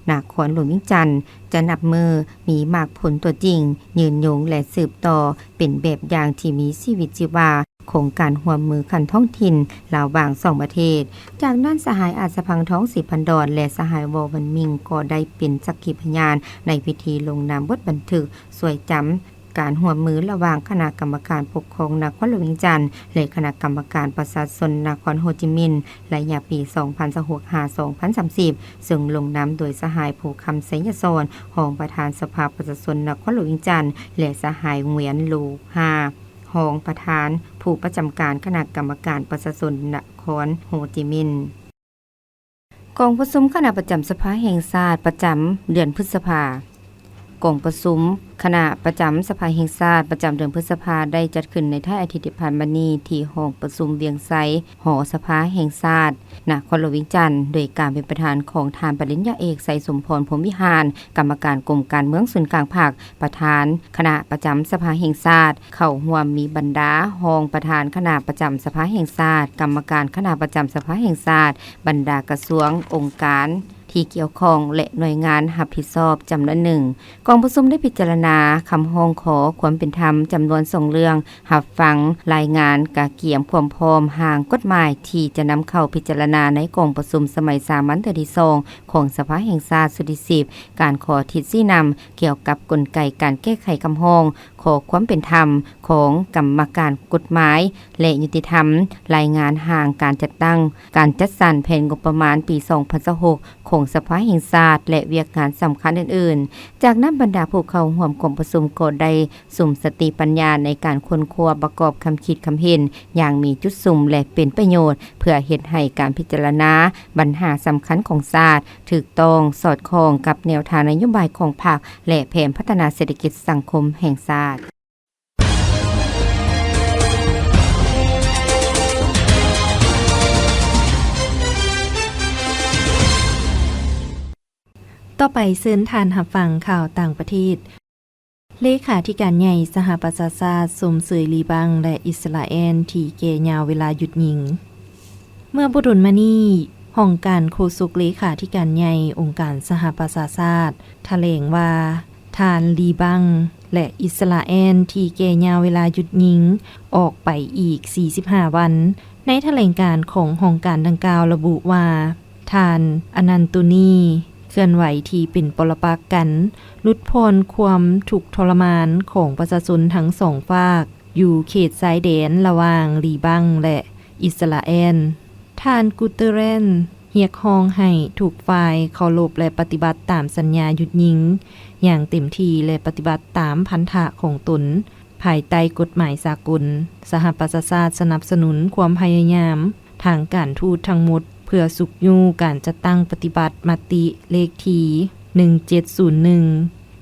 ນະຄອນຫຼວງວຽງຈັນ ຈະນັບມື້ມີໝາກຜົນຕົວຈິງ, ຍືນຍົງ ແລະ ສືບຕໍ່ເປັນແບບຢ່າງທີ່ມີຊີວິດຊີວາຂອງການຮ່ວມມືຂັ້ນທ້ອງຖິ່ນລະຫວ່າງສອງປະເທດ. ຈາກນັ້ນ, ສະຫາຍ ອາດສະພັງທອງ ສີພັນດອນ ແລະ ສະຫາຍ ວໍວັນມິງ ກໍໄດ້ເປັນສັກຂີພະຍານໃນພິທີລົງນາມບົດບັນທຶກຊ່ວຍຈຳ ການຮ່ວມມືລະຫວ່າງຄະນະກຳມະການປົກຄອງນະຄອນຫຼວງວຽງຈັນ ແລະ ຄະນະກຳມະການປະຊາຊົນນະຄອນໂຮຈິມິນ ໄລຍະປີສອງພັນຊາວຫົກ ຫາ ສອງພັນສາມສິບ ເຊິ່ງລົງນາມໂດຍສະຫາຍ ພູຄຳ ໄຊຍະສອນ ຮອງປະທານສະພາປະຊາຊົນນະຄອນຫຼວງວຽງຈັນ ແລະ ສະຫາຍ ຫງວຽນ ໂລຮາ ຮອງປະທານຜູ້ປະຈຳການຄະນະກຳມະການປະຊາຊົນນະຄອນໂຮຈິມິນ. ກອງປະຊຸມຄະນະປະຈຳສະພາແຫ່ງຊາດ ປະຈຳເດືອນພຶດສະພາ. ກອງປະຊຸມຄະນະປະຈຳສະພາແຫ່ງຊາດ ປະຈຳເດືອນພຶດສະພາ ໄດ້ຈັດຂຶ້ນໃນທ້າຍອາທິດທີ່ຜ່ານມານີ້ ທີ່ຫ້ອງປະຊຸມວຽງໄຊ ຫໍສະພາແຫ່ງຊາດ ນະຄອນຫຼວງວຽງຈັນ ໂດຍການເປັນປະທານຂອງທ່ານປະລິນຍາເອກ ໄຊສົມພອນ ພົມວິຫານ ກຳມະການກົມການເມືອງສູນກາງພັກ, ປະທານຄະນະປະຈຳສະພາແຫ່ງຊາດ, ເຂົ້າຮ່ວມມີບັນດາຮອງປະທານຄະນະປະຈຳສະພາແຫ່ງຊາດ, ກຳມະການຄະນະປະຈຳສະພາແຫ່ງຊາດ, ບັນດາກະຊວງ, ອົງການທີ່ກ່ຽວຂ້ອງ ແລະ ໜ່ວຍງານຮັບຜິດຊອບຈຳນວນໜຶ່ງ. ກອງປະຊຸມໄດ້ພິຈາລະນາຄຳຮ້ອງຂໍຄວາມເປັນທຳຈຳນວນສອງເລື່ອງ, ຮັບຟັງລາຍງານກະກຽມຄວາມພ້ອມຮ່າງກົດໝາຍທີ່ຈະນຳເຂົ້າພິຈາລະນາໃນກອງປະຊຸມສະໄໝສາມັນເທື່ອທີສອງຂອງສະພາແຫ່ງຊາດຊຸດທີສິບ, ການຂໍທິດຊີ້ນຳກ່ຽວກັບກົນໄກການແກ້ໄຂຄຳຮ້ອງ ຂໍຄວາມເປັນທຳຂອງກຳມະການກົດໝາຍ ແລະ ຍຸຕິທຳ, ລາຍງານຮ່າງການຈັດຕັ້ງການຈັດສັນແຜນງົບປະມານປີສອງພັນຊາວຫົກຂອງສະພາແຫ່ງຊາດ ແລະ ວຽກງານສຳຄັນອື່ນໆ. ຈາກນັ້ນ, ບັນດາຜູ້ເຂົ້າຮ່ວມກອງປະຊຸມກໍໄດ້ສຸມສະຕິປັນຍາໃນການຄົ້ນຄວ້າປະກອບຄຳຄິດຄຳເຫັນຢ່າງມີຈຸດສຸມ ແລະ ເປັນປະໂຫຍດ ເພື່ອເຮັດໃຫ້ການພິຈາລະນາບັນຫາສຳຄັນຂອງຊາດ ຖືກຕ້ອງສອດຄ່ອງກັບແນວທາງນະໂຍບາຍຂອງພັກ ແລະ ແຜນພັດທະນາເສດຖະກິດສັງຄົມແຫ່ງຊາດ. ຕໍ່ໄປເຊີນທ່ານຮັບຟັງຂ່າວຕ່າງປະເທດ. ເລຂາທິການໃຫຍ່ສະຫະປະຊາຊາດຊົມເຊີຍລີບັງ ແລະ ອິດສະຣາແອນ ທີ່ແກ່ຍາວເວລາຢຸດຍິງ. ເມື່ອບໍ່ດົນມານີ້, ຫ້ອງການໂຄສົກເລຂາທິການໃຫຍ່ອົງການສະຫະປະຊາຊາດ ຖະແຫຼງວ່າ ທ່ານລີບັງ ແລະ ອິດສະຣາແອນ ທີ່ແກ່ຍາວເວລາຢຸດຍິງອອກໄປອີກສີ່ສິບຫ້າວັນ. ໃນຖະແຫຼງການຂອງຫ້ອງການດັ່ງກ່າວລະບຸວ່າ ທ່ານ ອານັນໂຕນີ ເຄື່ອນໄຫວທີ່ເປັນປໍລະປັກກັນ ຫຼຸດຜ່ອນຄວາມທຸກທໍລະມານຂອງປະຊາຊົນທັງສອງຟາກ ຢູ່ເຂດຊາຍແດນລະຫວ່າງລີບັງ ແລະ ອິດສະຣາແອນ. ທ່ານ ກຸເຕີເຣນ ຮຽກຮ້ອງໃຫ້ທຸກຝ່າຍເຄົາລົບ ແລະ ປະຕິບັດຕາມສັນຍາຢຸດຍິງຢ່າງເຕັມທີ່ ແລະ ປະຕິບັດຕາມພັນທະຂອງຕົນ ພາຍໃຕ້ກົດໝາຍສາກົນ. ສະຫະປະຊາຊາດສະໜັບສະໜູນຄວາມພະຍາຍາມທາງການທູດທັງໝົດ ເພື່ອຊຸກຍູ້ການຈັດຕັ້ງປະຕິບັດມະຕິເລກທີໜຶ່ງເຈັດສູນໜຶ່ງ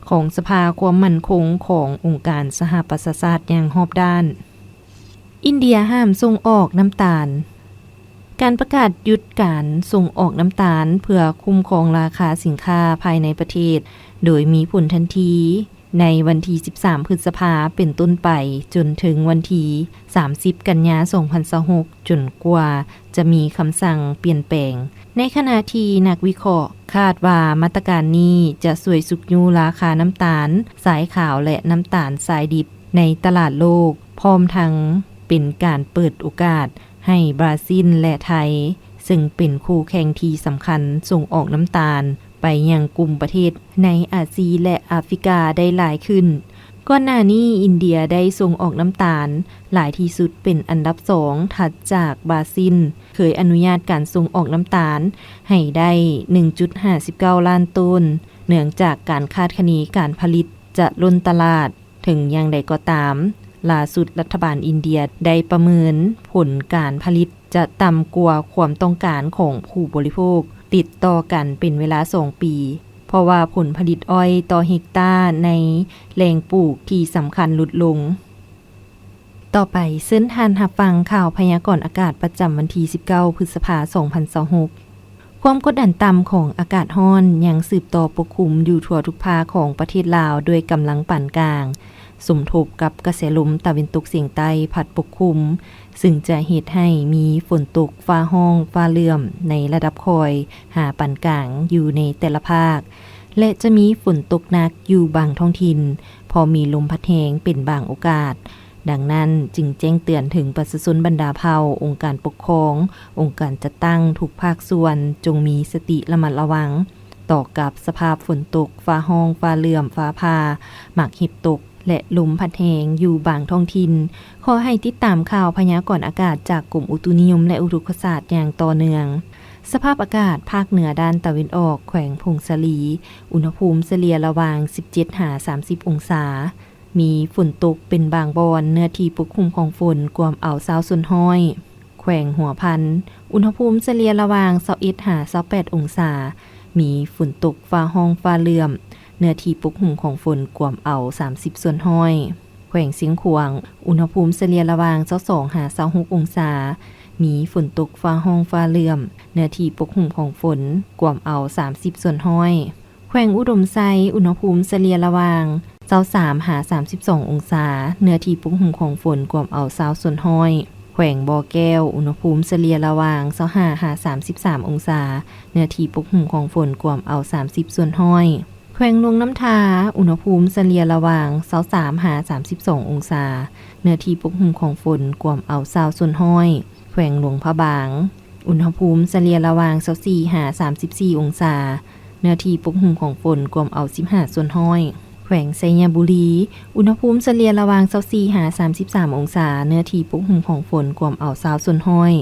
ຂອງສະພາຄວາມໝັ້ນຄົງຂອງອົງການສະຫະປະຊາຊາດຢ່າງຮອບດ້ານ. ອິນເດຍຫ້າມສົ່ງອອກນ້ຳຕານ. ການປະກາດຢຸດການສົ່ງອອກນ້ຳຕານເພື່ອຄຸ້ມຄອງລາຄາສິນຄ້າພາຍໃນປະເທດ ໂດຍມີຜົນທັນທີ ໃນວັນທີສິບສາມ ພຶດສະພາ ເປັນຕົ້ນໄປ ຈົນເຖິງວັນທີສາມສິບ ກັນຍາ ສອງພັນຊາວຫົກ ຈົນກວ່າຈະມີຄຳສັ່ງປ່ຽນແປງ. ໃນຂະນະທີ່ນັກວິເຄາະຄາດວ່າມາດຕະການນີ້ຈະຊ່ວຍຊຸກຍູ້ລາຄານ້ຳຕານຊາຍຂາວ ແລະ ນ້ຳຕານຊາຍດິບໃນຕະຫຼາດໂລກ, ພ້ອມທັງເປັນການເປີດໂອກາດໃຫ້ບຣາຊິນ ແລະ ໄທ ເຊິ່ງເປັນຄູ່ແຂ່ງທີ່ສຳຄັນສົ່ງອອກນ້ຳຕານ ໄປຍັງກຸ່ມປະເທດໃນອາຊີ ແລະ ອາຟຣິກາໄດ້ຫຼາຍຂຶ້ນ. ກ່ອນໜ້ານີ້ ອິນເດຍໄດ້ສົ່ງອອກນ້ຳຕານຫຼາຍທີ່ສຸດເປັນອັນດັບສອງ ຖັດຈາກບຣາຊິນ, ເຄີຍອະນຸຍາດການສົ່ງອອກນ້ຳຕານໃຫ້ໄດ້ໜຶ່ງຈຸດຫ້າສິບເກົ້າລ້ານໂຕນ ເນື່ອງຈາກການຄາດຄະເນການຜະລິດຈະລົ້ນຕະຫຼາດ. ເຖິງຢ່າງໃດກໍຕາມ, ຫຼ້າສຸດລັດຖະບານອິນເດຍໄດ້ປະເມີນຜົນການຜະລິດຈະຕ່ຳກວ່າຄວາມຕ້ອງການຂອງຜູ້ບໍລິໂພກຕິດຕໍ່ກັນເປັນເວລາສອງປີ, ເພາະວ່າຜົນຜະລິດອ້ອຍຕໍ່ເຮັກຕາໃນແຫຼ່ງປູກທີ່ສຳຄັນຫຼຸດລົງ. ຕໍ່ໄປເຊີນທ່ານຮັບຟັງຂ່າວພະຍາກອນອາກາດປະຈຳວັນທີສິບເກົ້າ ພຶດສະພາ ສອງພັນຊາວຫົກ. ຄວາມກົດດັນຕ່ຳຂອງອາກາດຮ້ອນຍັງສືບຕໍ່ປົກຄຸມຢູ່ທົ່ວທຸກພາກຂອງປະເທດລາວດ້ວຍກຳລັງປານກາງ, ສົມທົບກັບກະແສລົມຕາເວັນຕົກສຽງໃຕ້ພັດປົກຄຸມ, ຊຶ່ງຈະເຮັດໃຫ້ມີຝົນຕົກຟ້າຮ້ອງຟ້າເຫຼື້ອມໃນລະດັບຄ່ອຍຫາປານກາງຢູ່ໃນແຕ່ລະພາກ ແລະ ຈະມີຝົນຕົກໜັກຢູ່ບາງທ້ອງຖິ່ນ, ເພາະມີລົມພັດແຮງເປັນບາງໂອກາດ. ດັ່ງນັ້ນຈຶ່ງແຈ້ງເຕືອນເຖິງປະຊາຊົນບັນດາເຜົ່າ, ອົງການປົກຄອງ, ອົງການຈັດຕັ້ງທຸກພາກສ່ວນ ຈົ່ງມີສະຕິລະມັດລະວັງຕໍ່ກັບສະພາບຝົນຕົກ, ຟ້າຮ້ອງ, ຟ້າເຫຼື້ອມ, ຟ້າຜ່າ, ໝາກເຫັບຕົກ ແລະ ລົມພັດແຮງຢູ່ບາງທ້ອງຖິ່ນ. ຂໍໃຫ້ຕິດຕາມຂ່າວພະຍາກອນອາກາດຈາກກົມອຸຕຸນິຍົມ ແລະ ອຸທົກກະສາດຢ່າງຕໍ່ເນື່ອງ. ສະພາບອາກາດພາກເໜືອດ້ານຕາເວັນອອກ, ແຂວງຜົ້ງສາລີ, ອຸນຫະພູມສະເລ່ຍລະຫວ່າງສິບເຈັດຫາສາມສິບອົງສາ. ມີຝົນຕົກເປັນບາງບ່ອນ, ເນື້ອທີ່ປົກຄຸມຂອງຝົນກວມເອົາຊາວສ່ວນຮ້ອຍ. ແຂວງຫົວພັນ, ອຸນຫະພູມສະເລ່ຍລະຫວ່າງຊາວເອັດຫາຊາວແປດອົງສາ, ມີຝົນຕົກຟ້າຮ້ອງຟ້າເຫຼື້ອມ, ເນື້ອທີ່ປົກຄຸມຂອງຝົນກວມເອົາສາມສິບສ່ວນຮ້ອຍ. ແຂວງຊຽງຂວາງ, ອຸນຫະພູມສະເລ່ຍລະຫວ່າງຊາວສອງຫາຊາວຫົກອົງສາ, ມີຝົນຕົກຟ້າຮ້ອງຟ້າເຫຼື້ອມ, ເນື້ອທີ່ປົກຄຸມຂອງຝົນກວມເອົາສາມສິບສ່ວນຮ້ອຍ. ແຂວງອຸດົມໄຊ, ອຸນຫະພູມສະເລ່ຍລະຫວ່າງຊາວສາມຫາສາມສິບສອງອົງສາ, ເນື້ອທີ່ປົກຄຸມຂອງຝົນກວມເອົາຊາວສ່ວນຮ້ອຍ. ແຂວງບໍ່ແກ້ວ, ອຸນຫະພູມສະເລ່ຍລະຫວ່າງຊາວຫ້າຫາສາມສິບສາມອົງສາ, ເນື້ອທີ່ປົກຄຸມຂອງຝົນກວມເອົາສາມສິບສ່ວນຮ້ອຍ. ແຂວງຫຼວງນ້ຳທາ, ອຸນຫະພູມສະເລ່ຍລະຫວ່າງຊາວສາມຫາສາມສິບສອງອົງສາ, ເນື້ອທີ່ປົກຄຸມຂອງຝົນກວມເອົາຊາວສ່ວນຮ້ອຍ. ແຂວງຫຼວງພະບາງ, ອຸນຫະພູມສະເລ່ຍລະຫວ່າງຊາວສີ່ຫາສາມສິບສີ່ອົງສາ, ເນື້ອທີ່ປົກຄຸມຂອງຝົນກວມເອົາສິບຫ້າສ່ວນຮ້ອຍ. ແຂວງໄຊຍະບູລີ, ອຸນຫະພູມສະເລ່ຍລະຫວ່າງຊາວສີ່ຫາສາມສິບສາມອົງສາ, ເນື້ອທີ່ປົກຄຸມຂອງຝົນກວມເອົາຊາວສ່ວນຮ້ອຍ.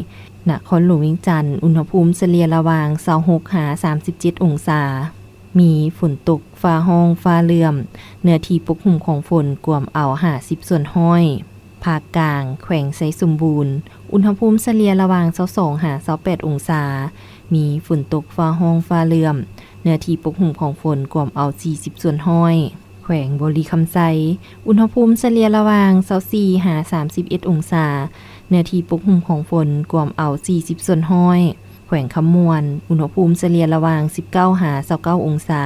ນະຄອນຫຼວງວຽງຈັນ, ອຸນຫະພູມສະເລ່ຍລະຫວ່າງຊາວຫົກຫາສາມສິບເຈັດອົງສາ, ມີຝົນຕົກ ຟ້າຮ້ອງຟ້າເຫຼື້ອມ, ເນື້ອທີ່ປົກຄຸມຂອງຝົນກວມເອົາຫ້າສິບສ່ວນຮ້ອຍ. ພາກກາງ, ແຂວງໄຊສົມບູນ, ອຸນຫະພູມສະເລ່ຍລະຫວ່າງຊາວສອງຫາຊາວແປດອົງສາ, ມີຝົນຕົກ ຟ້າຮ້ອງຟ້າເຫຼື້ອມ, ເນື້ອທີ່ປົກຄຸມຂອງຝົນກວມເອົາສີ່ສິບສ່ວນຮ້ອຍ. ແຂວງບໍລິຄຳໄຊ, ອຸນຫະພູມສະເລ່ຍລະຫວ່າງຊາວສີ່ຫາສາມສິບເອັດອົງສາ, ເນື້ອທີ່ປົກຄຸມຂອງຝົນກວມເອົາສີ່ສິບສ່ວນຮ້ອຍ. ແຂວງຄຳມ່ວນ, ອຸນຫະພູມສະເລ່ຍລະຫວ່າງສິບເກົ້າຫາຊາວເກົ້າອົງສາ,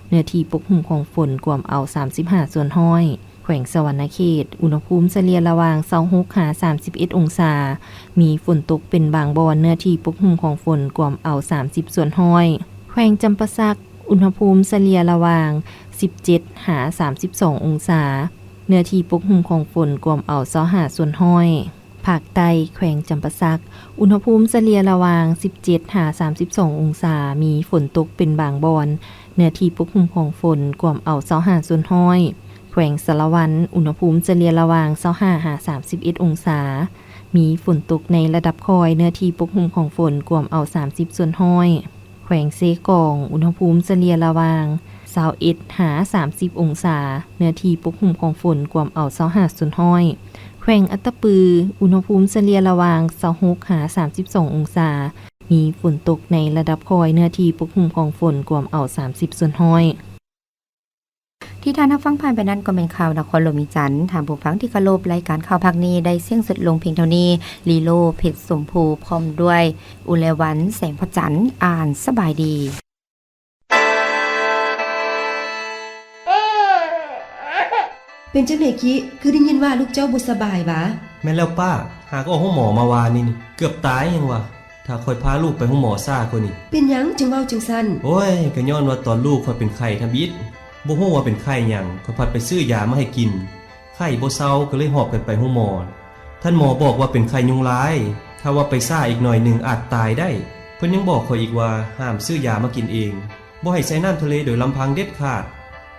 ເນື້ອທີ່ປົກຄຸມຂອງຝົນກວມເອົາສາມສິບຫ້າສ່ວນຮ້ອຍ. ແຂວງສະຫວັນນະເຂດ, ອຸນຫະພູມສະເລ່ຍລະຫວ່າງຊາວຫົກຫາສາມສິບເອັດອົງສາ, ມີຝົນຕົກເປັນບາງບ່ອນ, ເນື້ອທີ່ປົກຄຸມຂອງຝົນກວມເອົາສາມສິບສ່ວນຮ້ອຍ. ແຂວງຈຳປາສັກ, ອຸນຫະພູມສະເລ່ຍລະຫວ່າງສິບເຈັດຫາສາມສິບສອງອົງສາ, ເນື້ອທີ່ປົກຄຸມຂອງຝົນກວມເອົາຊາວຫ້າສ່ວນຮ້ອຍ. ພາກໃຕ້, ແຂວງຈຳປາສັກ, ອຸນຫະພູມສະເລ່ຍລະຫວ່າງສິບເຈັດຫາສາມສິບສອງອົງສາ, ມີຝົນຕົກເປັນບາງບ່ອນ, ເນື້ອທີ່ປົກຄຸມຂອງຝົນກວມເອົາຊາວຫ້າສ່ວນຮ້ອຍ. ແຂວງສາລະວັນ, ອຸນຫະພູມສະເລ່ຍລະຫວ່າງຊາວຫ້າຫາສາມສິບເອັດອົງສາ, ມີຝົນຕົກໃນລະດັບຄ່ອຍ, ເນື້ອທີ່ປົກຄຸມຂອງຝົນກວມເອົາສາມສິບສ່ວນຮ້ອຍ. ແຂວງເຊກອງ, ອຸນຫະພູມສະເລ່ຍລະຫວ່າງຊາວເອັດຫາສາມສິບອົງສາ, ເນື້ອທີ່ປົກຄຸມຂອງຝົນກວມເອົາຊາວຫ້າສ່ວນຮ້ອຍ. ແຂວງອັດຕະປື, ອຸນຫະພູມສະເລ່ຍລະຫວ່າງຊາວຫົກຫາສາມສິບສອງອົງສາ, ມີຝົນຕົກໃນລະດັບຄ່ອຍ, ເນື້ອທີ່ປົກຄຸມຂອງຝົນກວມເອົາສາມສິບສ່ວນຮ້ອຍ. ທີ່ທ່ານຮັບຟັງຜ່ານໄປນັ້ນກໍແມ່ນຂ່າວນະຄອນຫຼວງວຽງຈັນ. ທ່ານຜູ້ຟັງທີ່ເຄົາລົບ, ລາຍການຂ່າວພາກນີ້ໄດ້ສິ້ນສຸດລົງພຽງເທົ່ານີ້. ລີໂລ ເພັດສົມພູ ພ້ອມດ້ວຍ ອຸແລວັນ ແສງພະຈັນ ອ່ານ. ສະບາຍດີ. ເປັນຈັ່ງໃດກິ? ຄືໄດ້ຍິນວ່າລູກເຈົ້າບໍ່ສະບາຍຫວາ? ແມ່ນແລ້ວປ້າ, ຫາກອອກໂຮງໝໍມາວານນີ້, ເກືອບຕາຍຍັງຫວາ. ຖ້າຂ້ອຍພາລູກໄປໂຮງໝໍຊ້າກວ່ານີ້. ເປັນຫຍັງຈຶ່ງເວົ້າຈັ່ງຊັ້ນ? ໂອ້ຍ, ກໍຍ້ອນວ່າຕອນລູກຂ້ອຍເປັນໄຂ້ທຳອິດ, ບໍ່ຮູ້ວ່າເປັນໄຂ້ຫຍັງ, ຂ້ອຍພັດໄປຊື້ຢາມາໃຫ້ກິນ, ໄຂ້ບໍ່ເຊົາ, ກໍເລີຍຫອບກັນໄປໂຮງໝໍ. ທ່ານໝໍບອກວ່າເປັນໄຂ້ຍຸງລາຍ, ຖ້າວ່າໄປຊ້າອີກໜ້ອຍໜຶ່ງອາດຕາຍໄດ້. ເພິ່ນຍັງບອກຂ້ອຍອີກວ່າ ຫ້າມຊື້ຢາມາກິນເອງ, ບໍ່ໃຫ້ໃສ່ນ້ຳທະເລໂດຍລຳພັງເດັດຂາດ,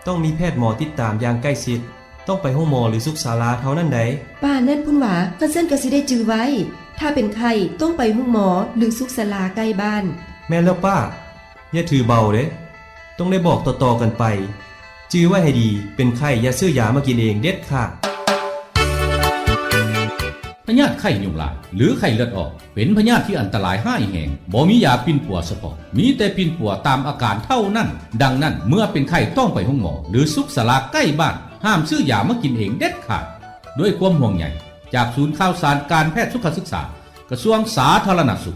ຕ້ອງມີແພດໝໍຕິດຕາມຢ່າງໃກ້ຊິດ. ຕ້ອງໄປໂຮງໝໍ ຫຼື ສຸກສາລາເທົ່ານັ້ນໃດ໋. ປານນັ້ນພຸ້ນຫວາ? ຄັນຊັ້ນກໍຊິໄດ້ຈື່ໄວ້, ຖ້າເປັນໄຂ້ຕ້ອງໄປໂຮງໝໍ ຫຼື ສຸກສາລາໃກ້ບ້ານ. ແມ່ນແລ້ວປ້າ, ຢ່າຖືເບົາເດ້, ຕ້ອງໄດ້ບອກຕໍ່ໆກັນໄປ. ຈື່ໄວ້ໃຫ້ດີ, ເປັນໄຂ້ຢ່າຊື້ຢາມາກິນເອງເດັດຂາດ. ພະຍາດໄຂ້ຍຸງລາຍ ຫຼື ໄຂ້ເລືອດອອກ ເປັນພະຍາດທີ່ອັນຕະລາຍຮ້າຍແຮງ, ບໍ່ມີຢາປິ່ນປົວສະເພາະ, ມີແຕ່ປິ່ນປົວຕາມອາການເທົ່ານັ້ນ. ດັ່ງນັ້ນ, ເມື່ອເປັນໄຂ້ຕ້ອງໄປໂຮງໝໍ ຫຼື ສຸກສາລາໃກ້ບ້ານ, ຫ້າມຊື້ຢາມາກິນເອງເດັດຂາດ. ດ້ວຍຄວາມຫ່ວງໃຍ ຈາກສູນຂ່າວສານການແພດສຸຂະສຶກສາ ກະຊວງສາທາລະນະສຸກ.